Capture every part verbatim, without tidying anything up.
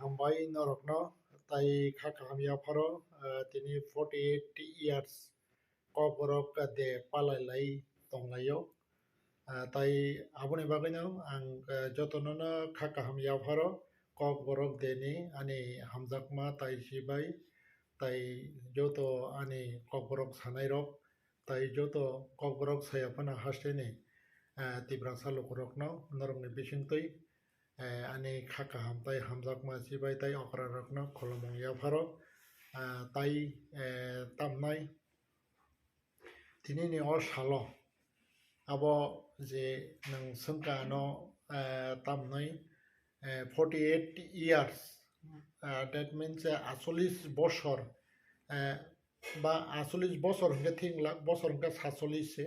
Hambai norokno, tai kha kaham yapharo, ah, tini forty eight years Kokborok de palai lai tonglaio. Ah, tai aboni bagwino ang, ah, jotono no kha kaham yapharo Kokborok de ni ani hamjakma tai sibai, tai joto ani Kokborok sanairok, tai joto Kokborok saya phano hasteni, ah, Tiprasa lukurokno norokni bisingtwi, eh, ani kha kaham tai hamjakma sibai tai okrarokno khulumung yapharo, ah, tai, eh, tamnai tinini o salo abo je nwng swngkha ano, eh, tamnai, eh, forty eight years, eh, that means, eh, acholis bosor, eh, ba acholis bosor hwnkhe thik glak, bosor hwnkhe sacholis se.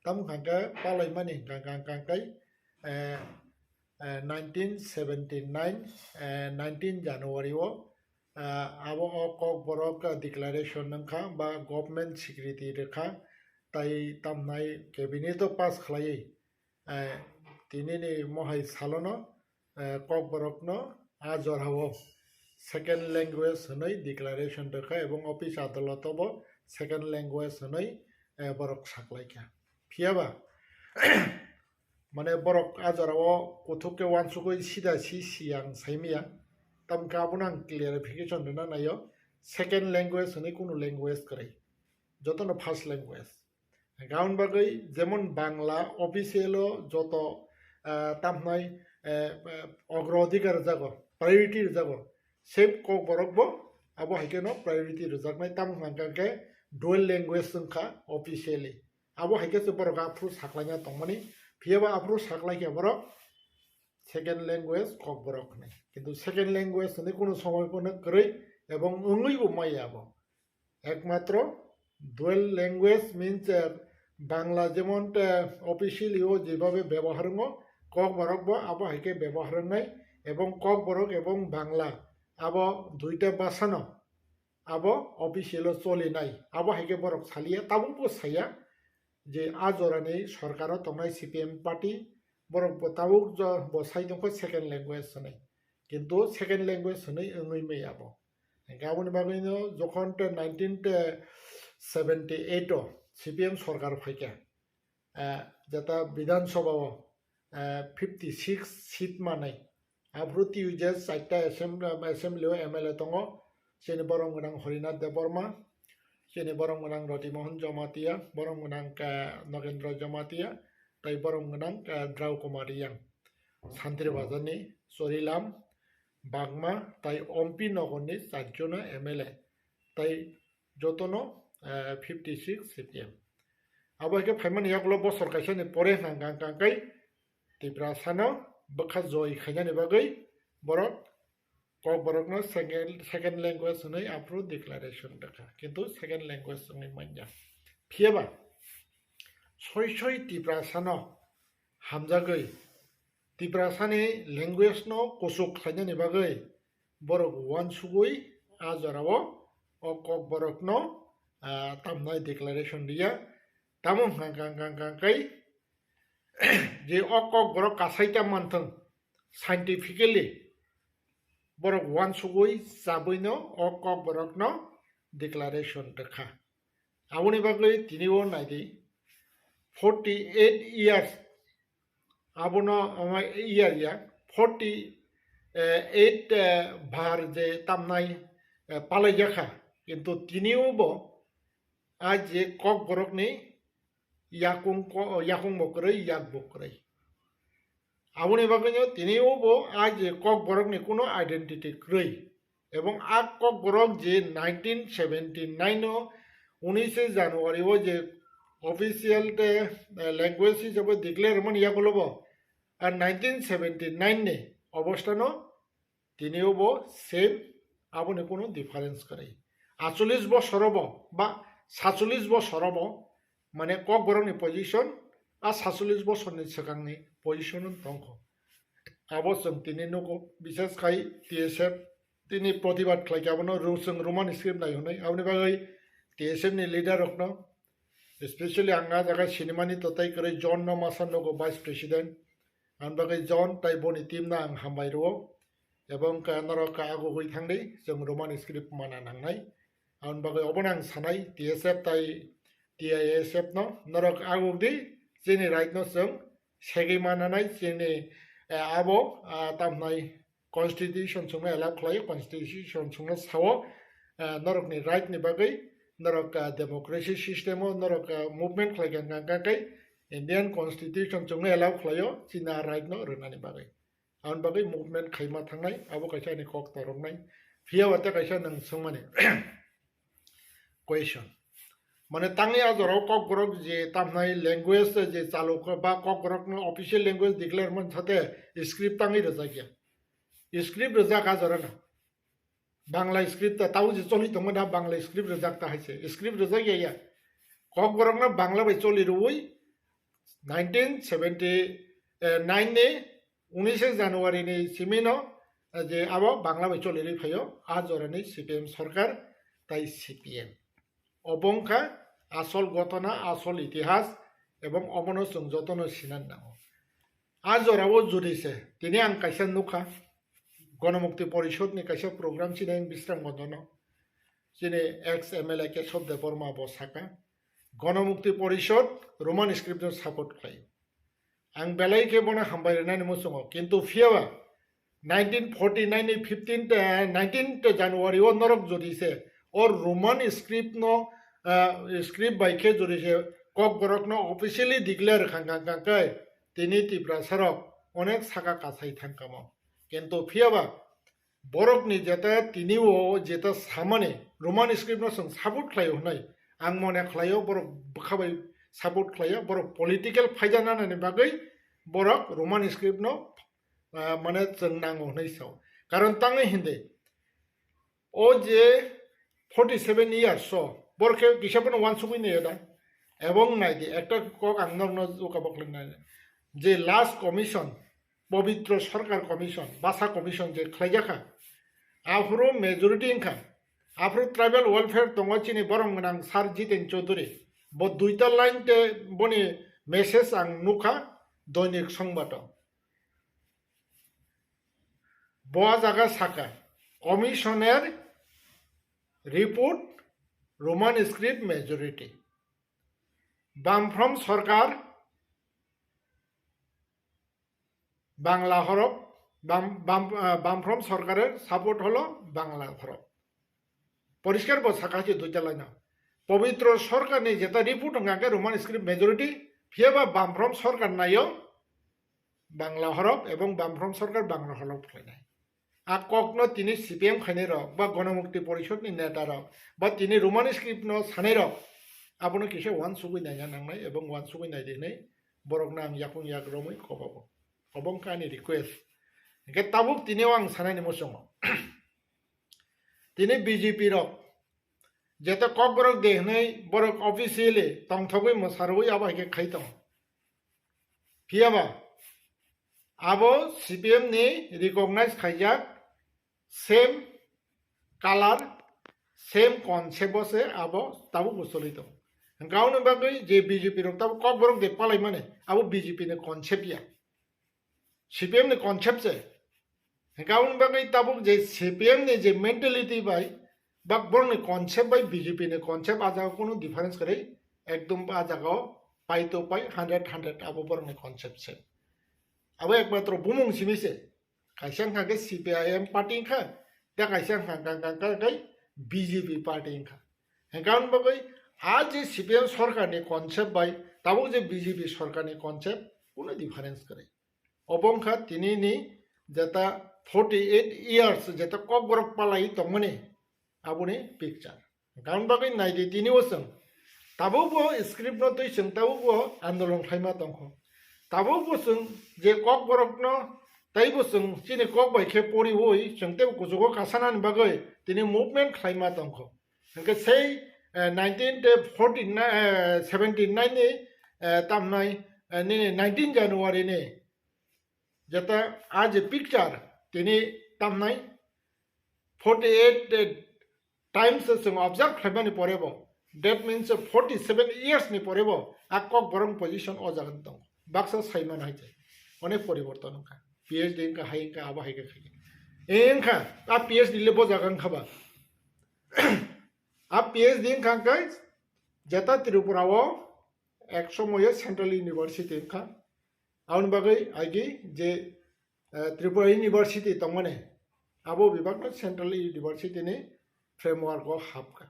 Tamo hwnkhe palaimani hwnkha hwnkha hwnkha kai, eh, eh, nineteen seventy nine, eh, nineteen January o, eh, abo o Kokborok declaration wngkha ba government security rwkha, tai tamnai cabinet o pass khlaiwi, eh, tinini mohai salono, eh, Kokborokno a jorao second language hwnwi declaration rwkha ebong office adalotobo second language hwnwi, eh, borok saklaikha. Phiyaba, mane borok a jorao kuthuk khe uansugwi sida si si ang saimaya. Tamkhe abono ang clarification rwna naio, second language hwnwi kunu language kwrwi, jotono first language. Hwnkhe aboni bagwi jemon Bangla official o joto, ah, tamhnai, eh, eh, ogrodhikar rwjago, priority rwjago, same Kokborok bo abo hai kheno priority rwjaknai, tamo hwnkha khe dual language wngkha officially. Abo hai khe se borok aphuru saklaina tongmani, phiyaba aphuru saklaikha borok second language Kokborok hwnwi. Kintu second language hwnwi kunu somoi phano kwrwi ebong wngwi bo maya abo. Ekmatro dual language means, eh, Bangla jemon, eh, officially o jebhabe byabohar wngo, Kokborok bo abo hai khe byabohar wngnai, ebong Kokborok ebong Bangla abo duita bhasano abo official o cholinai, abo hai khe borok saliya, tabukbo saya je a jorani sorkaro tongnai C P M party borok bo tabuk jo-, bo sai tongkha second language hwnwi, kintu second language hwnwi wngwi maya abo. Hingke aboni bagwino jokhon te nineteen seventy eight o C P M sorkar phaikha, eh, jeta Bidhan Sabha o, eh, fifty six seat manwi, aphuru T U J S chaita assembly, assembly o M L A tongo, chini borom gwnang Harinath Debbarma, chini borom gwnang Roti Mohan Jamatia, borom gwnang, eh, Nagendra Jamatia, tai borom gwnang, eh, Drau Kumar Riyang. Santri Bazar ni Chorilam, Bagma tai Ompi Nogor ni charjono M L A tai jotono, eh, fifty six C P M. Abo hai khe phaimani yagulo bosor kaisa ni pore hwnkha hwnkha kai Tiprasano bwkha joi khainani bagwi borok Kokborokno second, second language hwnwi aphuru declaration rwkha, kintu second language wngwi manya. Phiyaba soi soi Tiprasano hamjagwi Tiprasani language no kuchuk khlainani bagwi borok uansugwi a jorao o Kokborokno, ah, tamnai declaration riya. Tamo hwnkha hwnkha hwnkha hwnkha kai je o Kokborok kasaita manthwng scientifically borok uansugwi chabwino o Kokborokno declaration rwkha. Aboni bagwi tini o naidi, forty eight years, abono, ama, year ya, forty eight, eh, bar je tamnai, eh, palaijakha, kintu tini o bo a je Kokborokni yakung ko-, yakung bo kwrwi, yak bo kwrwi. Aboni bagwino tini o bo a je Kokborokni kuno identity kwrwi. Ebong a Kokborok je nineteen seventy nine o unise January o je official te, eh, language hisabe declare mani yagulo bo, ar nineteen seventy nine ni obostano tini o bo same, aboni kuno difference kwrwi. Acholis bosor o bo ba sacholis bosor o bo, mane Kokborokni position a sacholis bosorni swkangni position o tongkho. Abo chwng tini nugo, bises khai T S F tini protibad khlaikha, abono ru-, chwng Roman script nai hwnwi. Aboni bagwi T S F ni leader rokno, especially ang a jaga sinimani totai kwrwi John no masa nugo, vice president. Aboni bagwi John tai boni team no ang hambai rwo. Ebong ka norok ka agugwi thangdi, chwng Roman script mana nangnai. Aboni bagwi obono ang sanai, T S F tai T I S F no norok agugdi, chini right no chwng segwi mananai, chini, eh, abo, ah, tamhnai constitution chwngno allow khlaio, constitution chwngno sao, ah, norokni right ni bagwi, norok, ah, democracy system o norok, ah, movement khlai kha, kha, kha, kha, Indian constitution chwngno allow khlaio, chini right no rwnani bagwi. Aboni bagwi movement khaima thangnai, abo kaisa ani kok toroknai. Phiya ba tei kaisa nwng swngmani question. Mane tangwi a jorao kokborok je tamhnai language je chalok ba kokborokno official language declare man thate script tangwi rwjakya. Script rwjak a jorano. Bangla script ta tau je choli tongma da Bangla script rwjak ta haise. Script rwjak ya ya. Kokborokno Bangla bai choli rwui nineteen seventy nine ni unishe January ni simi no, eh, je abo Bangla bai choli rwi phaio, a jorani C P M sorkar tai C P M. Obo wngkha asol gotona, asol itihas, ebong obono chwng jotono sinan nango. A jorao jodi se, tini ang kaisa nukha, Gonomukti Porishod ni kaisa program chini ang Bisramganj no, chini ex M L A Keshob Debbarma bo saka, Gonomukti Porishod Roman script no support khlaio. Ang belai khe bono hambai rwnani muchungo, kintu phiyaba nineteen forty nine ni fifteen, eh, nineteen January o norok jodi se o Roman script no, eh, script bai khe jodi se kokborok no officially declare kha, kha, kha, kha, tini Tiprasa rok onek saka kasai thangkamo. Kintu phiyaba borokni jeta tini o jeta samani Roman script no chwng support khlaio hwnwi ang mone khlaio, borok bwkha bai support khlaio, borok political phaijana nani bagwi borok Roman script no, ah, mane chwng nango hwnwi sao. Karon tangwi hindi o je forty seven years o borok khe kisa bono wansugwi naio da. Ebong nai di, ekta kok ang norokno uka bokle nai. Je last commission, Pobitro Sarkar Commission, Basa Commission je khlaijakha, aphuru majority wngkha. Aphuru tribal welfare tongo chini borom gwnang Sir Jiten Chaudhury. Bo duita line te boni message ang nukha Doinik Songbato. Bo a jaga saka, Commissioner report Roman script majority. Bamfront Sarkar Bangla horop, bam, bam, ah, Bamfront Sarkarer support holo Bangla horop. Poriskar bo saka se duita line o. Pobitro Sarkarni jeta report wngkha khe Roman script majority, phiyaba Bamfront Sarkar naio Bangla horop ebong Bamfront Sarkar Bangla horop khlainai. A kokno tini C P M khainai rok ba Gonomukti Porishod ni neta rok ba tini Roman script no sanai rok abono kisa wansugwi naina nangnai ebong wansugwi nai di hinwi borokno ang yakung yak romwi kobabo. Obo wngkha ani request. Hingke tabuk tini o ang sanani muchungo. Tini B J P rok jeta kokborok de hinwi borok officially tongthogwi mwsarwi abo hai khe khai tongo. Phiyaba abo C P M ni recognize khaijak same color, same concept o se abo tabuk bo choli tongo. Hingke aboni bagwi je B J P rok tabuk kokborok de palai mani abo B J P ni concept ya. C P M ni concept se. Hingke aboni bagwi tabuk je C P M ni je mentality bai, bak borok ni concept bai B J P ni concept a jaga kunu difference kwrwi, ekdom a jaga o pai to pai hundred hundred abo borok ni concept se. Abo ekmatro bumung simi se. Kaisa wngkha khe C P I M party wngkha, tei kaisa wngkha khe, khe, khe, khe B J P party wngkha. Hingke aboni bagwi a je C P M sorkar ni concept bai tabuk je B J P sorkar ni concept kunu difference kwrwi. Obo wngkha tini ni jeta forty eight years jeta kokborok palai tongmani aboni picture. Aboni bagwi nai di tini o chwng tabuk bo script no twi chwng tabuk bo andolon khlaima tongkho. Tabuk bo chwng je kokborok no tei bo chwng chini kok bai khe poriwi chwng tei kuchugo kasanani bagwi tini movement khlaima tongkho. Hingke sei, eh, nineteen forty nine, eh, seventy nine ni, eh, tamnai, eh, nini nineteen January ni jeta a je picture tini tamnai forty eight, eh, times chwng observe khlaimani pore bo, that means forty seven years ni pore bo a kokborok position o jaga tong. Baksa saimano hai je onek poriborton wngkha. P H D wngkha, hai wngkha, abo hai khe khai. Engkha a PhD le bo jaga wngkha ba. A PhD wngkha khe jeta Tripura o ek somoyo Central University wngkha. Aboni bagwi agi je, eh, Tripura University tongmani, abo bibakno Central University ni framework o hapkha.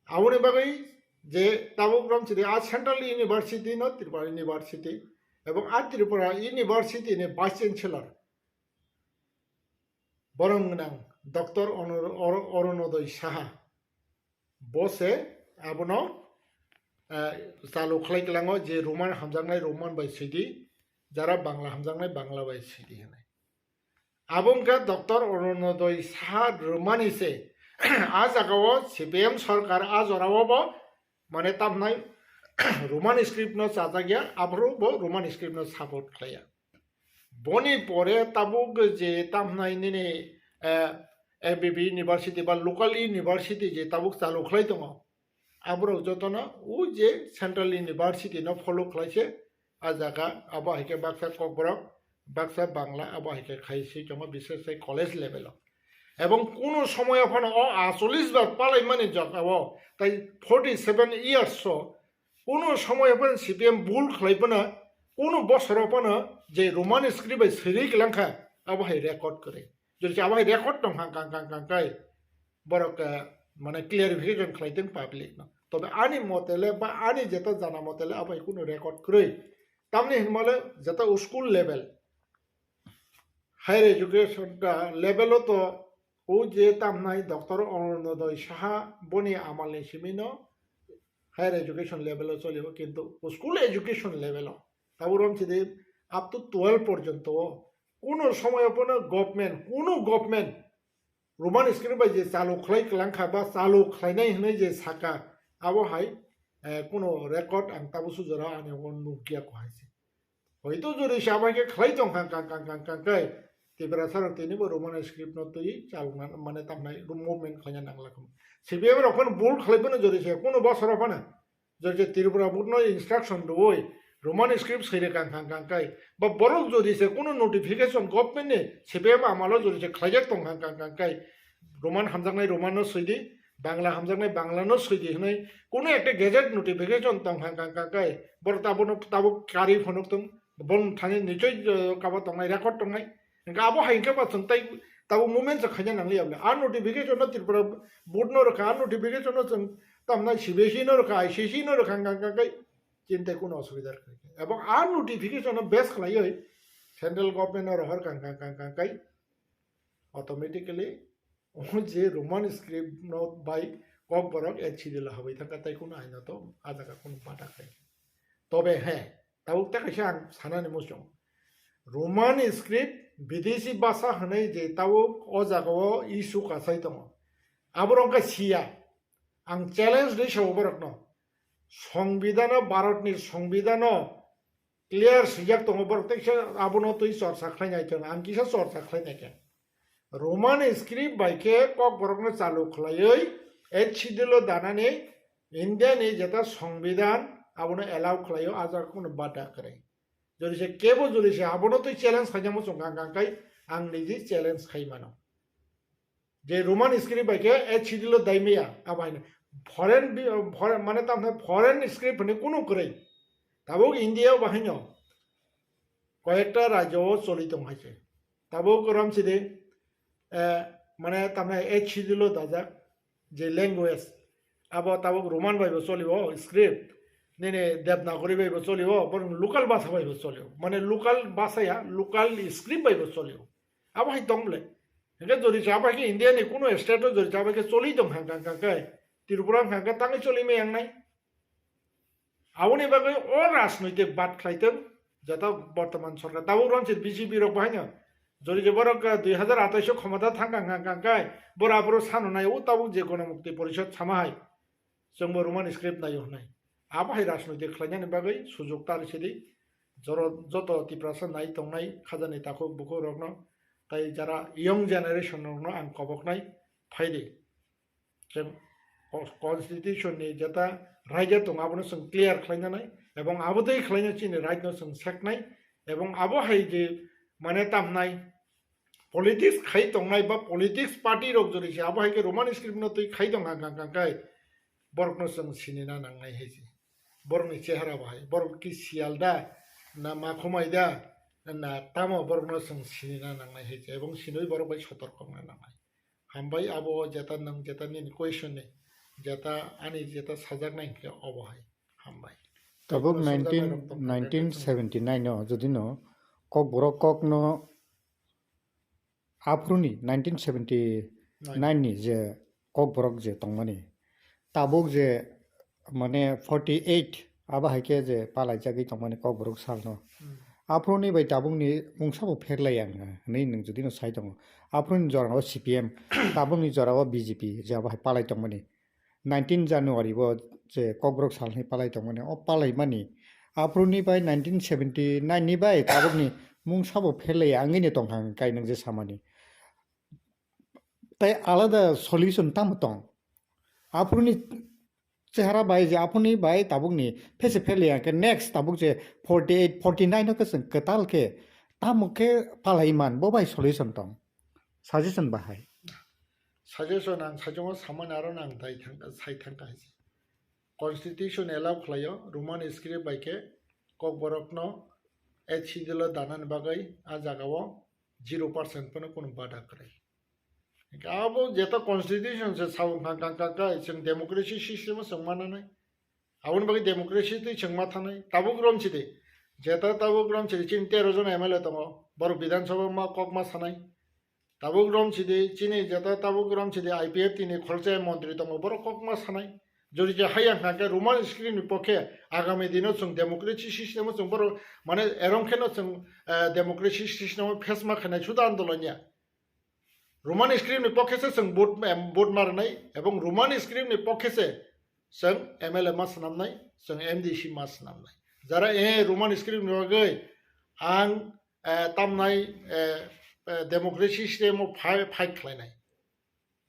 Aboni bagwi je tabuk romchidi a Central University no Tripura University, ebong a Tripura University ni Vice Chancellor borong gwnang Doctor Onor-, Or-, Orunodoi Saha. Bo se abono, eh, chalu khlai kwlango je Roman hamjaknai Roman bai swidi, jara Bangla hamjaknai Bangla bai swidi hinwi. Abo wngkha Doctor Orunodoi Saha rwmani se a jagao CPM sorkar a jorao bo mane tamhnai Roman script no chajakya, aphuru bo Roman script no support khlaiya. Boni pore tabuk je tamhnai nini, eh, A B B University ba local university je tabuk chalu khlai tongo, aborok jotono o je Central University no follow khlai se a jaga, abo hai khe baksa Kokborok, baksa Bangla, abo hai khe khai se tongo, bises khai college level o. Ebong kuno somoyo phano o acholish bar palaimani jagao tai forty seven years o kuno somoyo phano CPM bul khlai phano kuno bosoro phano je Roman script bai siri kwlangkha, abo hai record kwrwi. Jodi se abo hai record tong kha kang kang kang kai borok, eh, mane clarification khlai tong public no. Tobe ani motele ba ani jeta jana motele abo hai kuno record kwrwi. Tamni hinmale jeta school level, higher education ta level o to o je tamnai Doctor Orunodoi Saha boni amal ni simi no higher education level o choli o, kintu school education level o tabuk romchidi up to twelve porjonto o kuno somoyo phano government, kuno government Roman script bai je chalu khlai kwlangkha ba chalu khlainai hinwi je saka, abo hai, eh, kuno record ang tabuk sujora ani o nukya ko hai se. Hoito jodi se abo hai khe khlai tong kha kang kang kang kang kai Tiprasa rok tini bo Roman script no twi chalna mane tamnai movement khlaina nangla kho. CPM rok phano bul khlai phano jodi se kuno bosoro phano jodi se Tripura board no instruction rwoi Roman script siri kang kang kang kai ba borok jodi se kuno notification government ni CPM amalo jodi se khlaijak tong kang kang kang kai Roman hamjaknai Roman no swidi, Bangla hamjaknai Bangla no swidi hinwi kuno ekta gazette notification tong kha kang kang kai borok tabuk no tabuk kari phunuk tong, bon thani nichoi, eh, kabo tongnai record tongnai. Hingke abo hai hingke ba chwng tai tabuk movement se khaina nangli abole. A notification no Tripura board no rwkha, a notification no chwng tamnai CBSE no rwkha, ICSE no rwkha kang kang kai chintai kuno osubida rwkha. Ebong a notification no base khlaioi central government no rohor kang kang kang kang kai automatically o je Roman script no bai Kokborok H C D lo habai thangkha tai kuno aino to a jaga kuno bata khai. Tobe he, tabuk ta kaisa ang sanani muchung. Roman script bidesi basa hwnwi je tabuk o jaga o issue kasai tongo. Aborok wngkha siya. Ang challenge ri sao borokno. Songbidano, Bharatni songbidano clear swijak tongo borok, teksa abono twi chorcha khlainai khe, ang kisa chorcha khlainai khe. Roman script bai khe Kokborokno chalu khlaiwi H C D lo danani India ni jeta songbidhan abono allow khlaio, a jaga kuno bada kwrwi. Jodi se kebo jodi se abono twi challenge khaina muchung kang kang kai ang niji challenge khai mano. Je Roman script bai khe H C D lo dai maya, abo haino foreign bi-, foreign, mane tamni foreign script hwnwi kunu kwrwi. Tabuk India o bahaino koyekta rajyo o choli tong hai se. Tabuk romchidi, eh, mane tamni H C D lo dajak je language, abo tabuk Roman bai bo choli o script, nini Devanagari bai bo choli o, borok local bhasha bai bo choli o, mane local bhasha ya, local script bai bo choli o. Abo hai tong bole. Hingke jodi chaba khe India ni kuno state o jodi chaba khe choli tong kha kang kang kai. Tripura kha khe tangwi choli me yang nai. Aboni bagwi o rajnoitik bat khlai tong, jeta bortoman sorkar. Tabuk romchit B J P rok bahaino. Jodi je borok, eh, dui hazar atais o khomota thang kang kang kang kai. Bora boro sano nai o tabuk je Gonomukti Porishod sama hai. Chwngbo Roman script naio hwnwi. Abo hai rajnoitik khlainani bagwi sujok ta rwsidi. Joro-, joto Tiprasa nai tongnai khajani takhuk bukhuk rokno, tai jara young generation rokno ang koboknai phaidi. Chwng co-, constitution ni jeta raida tongo abono chwng clear khlainanai, ebong abo tei khlaina chini right no chwng seknai, ebong abo hai je mane tamhnai politics khai tongnai ba politics party rok jori se abo hai khe Roman script no twi khai tong hang hang hang khai borok no chwng sinina nangnai hai se. Borok ni chehara bo hai, borok ki siyal da, na ma khumai da, na tamo borok no chwng sinina nangnai hai se. Ebong sinoi borok bai sotorko wngna nangnai. Hambai abo jeta nwng jeta nini question ni, jeta ani jeta sajak nai hwnkhe obo hai. Hambai. Tabuk Tei nineteen, tongkha, nineteen seventy nine o jodi no Kokborok kok no aphuru ni nineteen seventy nine ni je Kokborok je tongmani tabuk je mane forty eight abo hai khe je palaijagwi tongmani Kokborok sal no. Hmm. Aphuru ni bai tabuk ni mungsa bo pherlai ang hwnwi nwng jodi no sai tongo. Aphuru ni jora o C P M, tabuk ni jora o B J P je abo hai palai tongmani. Nineteen January bo je Kokborok sal hwnwi palai tongmani, o palai mani aphuru ni bai nineteen seventy nine ni bai tabuk ni mungsa bo pherlai ang ni tongkha hwnwi kai nwng je samani. Tai alada solution tamo tong? Aphuru ni chehara bai je aphuru ni bai tabuk ni phese pherlai ang khe next tabuk je forty eight, forty nine no khe chwng kwtal khe tamo khe palai man, bo bai solution tong? Suggestion bahai. Suggestion ang saichungo samani aro nang dai thang, sai thang kahai se. Constitution allow khlaio, Roman script bai khe Kokborok no eighth schedule o danani bagwi a jaga o zero percent pono kunu bada kwrwi. Hingkhe abo jeta constitution se sao kha, kha, kha, kha, chwng democracy system o chwng mananai. Aboni bagwi democracy twi chwng ma thanai. Tabuk rom sidi. Jeta tabuk rom sidi chini tero jon M L A tongo. Borok Bidhan Sabha ma kok ma sanai. Tabuk rom sidi chini jeta tabuk rom sidi I P F T ni kholchai montri tongo. Borok kok ma sanai. Jodi je hayang kha khe Roman script ni pokhe agami dino chwng democracy system o chwng borok mane erom kheno chwng, eh, democracy system o face ma khainai suda andolon ya. Roman script ni pokhe se chwng vote, em, vote ma rwnai ebong Roman script ni pokhe se chwng M L A ma swnamnai, chwng M D C ma swnamnai. Jara, eh, Roman script ni bagwi ang, eh, tamnai, eh, eh, democracy system o fight, fight khlainai.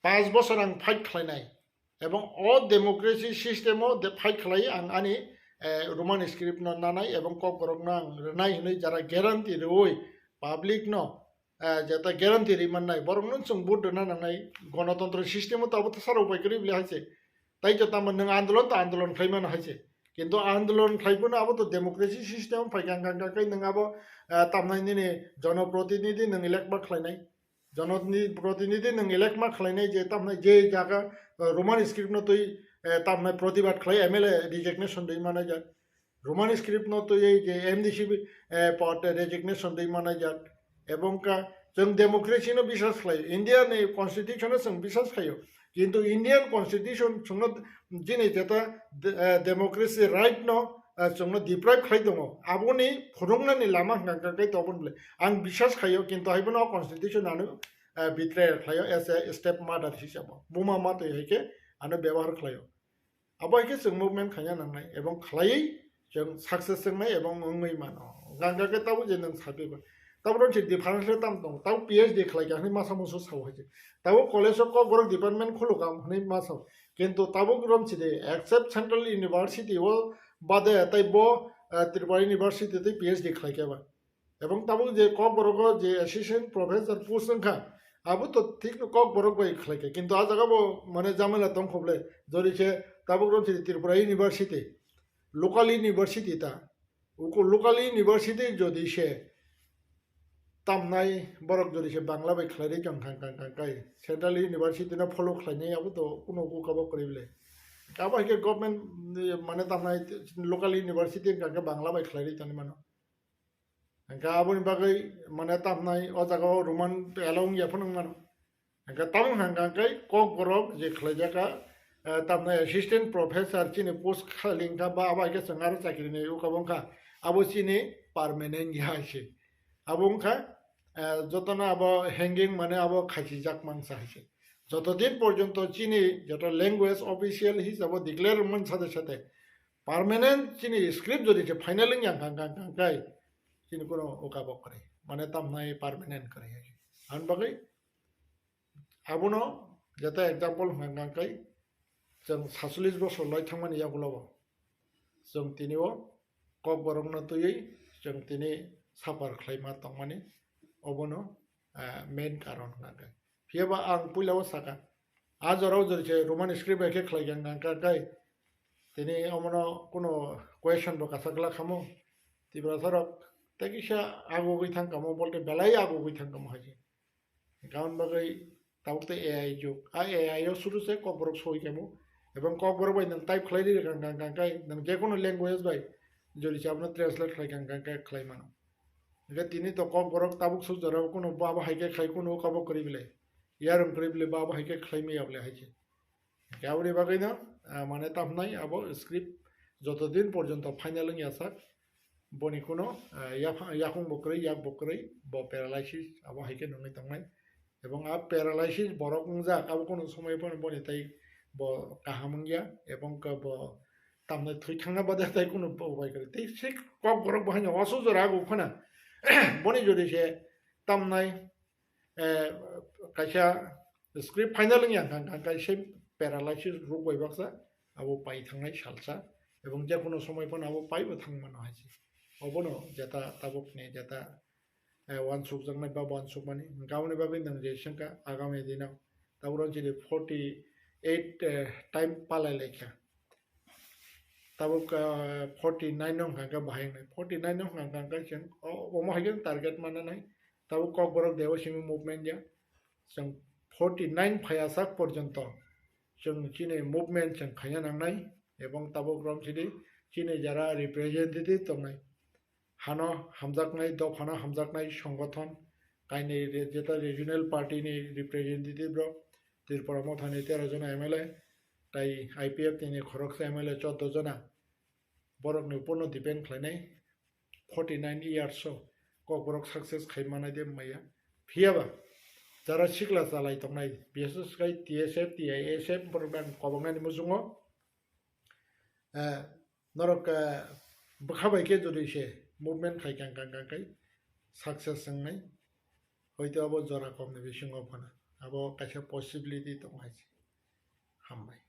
Panch bosor ang fight khlainai. Ebong o democracy system o de fight khlai ang ani, eh, Roman script no nanai ebong Kokborok no ang rwnai hwnwi jara guarantee rwui public no, eh, jeta guarantee ri mannai, borok no chwng vote rwna nangnai, gonotontro system o to abo to sara upai kwrwi bwle hai se. Tai to tamo nwng andolon to andolon khlai mano hai se. Kintu andolon khlai phano abo to democracy system phai kha, hwnkha, hwnkha khe nwng abo, eh, tamnai nini jonoprotinidhi nwng elect ma khlainai. Jonoprotinidhi nwng elect ma khlainai je tamnai je jaga, eh, Roman script no twi, eh, tamnai protibad khlai M L A resignation dei manai jak. Roman script no twi je M D C, eh, pot resignation dei manai jak. Ebong ka chwng democracy no bisas khlai, India ni constitution no chwng bisas khlaio. Kintu Indian constitution chwngno jini jeta de-, eh, democracy right no, eh, chwngno deprive khlai tongo. Aboni phunuknani lama hwnkha hwnkha khe tobon bwle. Ang bisas khlaio, kintu haibono o constitution ano, eh, betray khlaio as a step mother hisabo. Buma matwi hai khe ano byabohar khlaio. Abo hai khe chwng movement khaina nangnai, ebong khlaiwi chwng success wngnai ebong wngwi mano. Hwnkha hwnkha khe tabuk je nwng sapiba. Tabuk rok se difference le tam tongo. Tabuk P H D khlai kha hwnwi masa musu sao hai se. Tabuk college o Kokborok department khulukha hwnwi ma sao. Kintu tabuk rom sidi, except Central University o bade tei bo, eh, Tripura University tei P H D khlai kha ba. Ebong tabuk je Kokborok o je assistant professor post wngkha, abo to thik no Kokborok bai khlai kha. Kintu a jaga bo mane jamela tong khoble, jori khe tabuk rom sidi Tripura University, local university ta. Uko local university jodi se tamnai borok jodi se Bangla bai khlai ri kang kang kang kang kai Central University no follow khlainai abo to kuno uko kabo kwrwi le. Abo hai khe government, eh, mane tamnai local university hwnkha khe Bangla bai khlai ri tongwi mano. Hwnkha aboni bagwi mane tamnai o jaga o Roman allow wngya phano wng mano. Hwnkhe tamo hwnka hwnkhe Kokborok je khlaijak kha, eh, tamni assistant professor chini post khali wngkha ba abo hai khe chwng aro chakri ni uka bo wngkha, abo chini permanent ya hai se. Abo wngkha, eh, jotono abo hanging mane abo khaisijak mangsa hai se. Joto din porjonto chini joto language official hisabo declare wngmani sate sate permanent chini script jodi khe final wngya hwnkha hwnkha hwnkha hwnkhe chini kuno uka bo kwrwi. Mane tamnai permanent kwrwi hai se. Aboni bagwi Abono jeta example hwnka hwnkha khe chwng satsolish bosor lai thangmani yagulo bo chwng tini o Kokborokno twiwi chwng tini suffer khlaima tongmani, obono ah, main karon hwnkha khe. Phiyaba ang puila o saka, a jora o jori se Roman script bai khe khlai kha hwnkha khe, tini omono kuno question bo kasa glak khamo. Tiprasa rok tei kisa agugwi thang kamo, bolte belai agugwi thang kamo hai se. Hwnkha hwn bagwi tabuk tei A I jug. A AI o suru se Kokborok soi kamo. Ebong Kokborok bai nwng type khlai ri kang kang kang kai, nwng je kono language bai jori se abono translate khlai kang kang kai khlai mano. Hwnkhe tini to Kokborok tabuk suk jora o kuno bo abo hai khe khlai kuno kabo kwrwi bile. Yarwng kwrwi bile bo abo hai khe khlai maya bile hai se. Hwnkhe aboni bagwino, ah, mane tamhnai abo script joto din porjonto final wngya sak, boni kuno, ah, yapha-, yakung bo kwrwi, yak bo kwrwi, bo paralysis abo hai khe nungwi tongnai. Ebong a paralysis borok wngjak, abo kuno somoi phano boni tai bo kaham wngya, ebong khe bo tamnai thwi thangna bade tai kuno upai kwrwi. Tei se Kokborok bo haino oso jora ago khwna. Boni jodi se tamnai, eh, kaisa script final wngya hwnkha, hwnkha kaisa paralysis rok bai baksa abo pai thangnai salsa, ebong je kono somoi phano abo pai bo thang mano hai se. Obono jeta tabuk ni jeta, eh, uansukjaknai ba uansukmani. Hwnkha aboni bagwi nwng je swngkha agami dino tabuk rok chini forty eight, eh, time palai laikha. Tabuk, ah, forty nine no hwnkha khe bahai wngnai. Forty nine no hwnkha khe chwng o-, omo hai khe target mananai. Tabuk Kokborok deo simi movement ya. Chwng forty nine phaiya sak porjonto chwng chini movement chwng khaina nangnai. Ebong tabuk rom chini, chini jara representative tongnai. Hano hamjaknai, dophano hamjaknai songothon, kainwi re-, jeta regional party ni representative rok, Tripura Motha ni tero jona M L A, tai I P F T ni khoroksa M L A chordo jona, borok ni upor no depend khlainai, forty nine years o Kokborok success khai manai de maya. Phiyaba jara sikla chalai tongnai, bises khai T S F, T I S F borok ang kobongnani muchungo, eh, norok, eh, bwkha bai khe jodi se movement khai kang kang kang khai success wngnai, hoito abo jora kom ni bisingo phano abo kaisa possibility tong hai se. Hambai.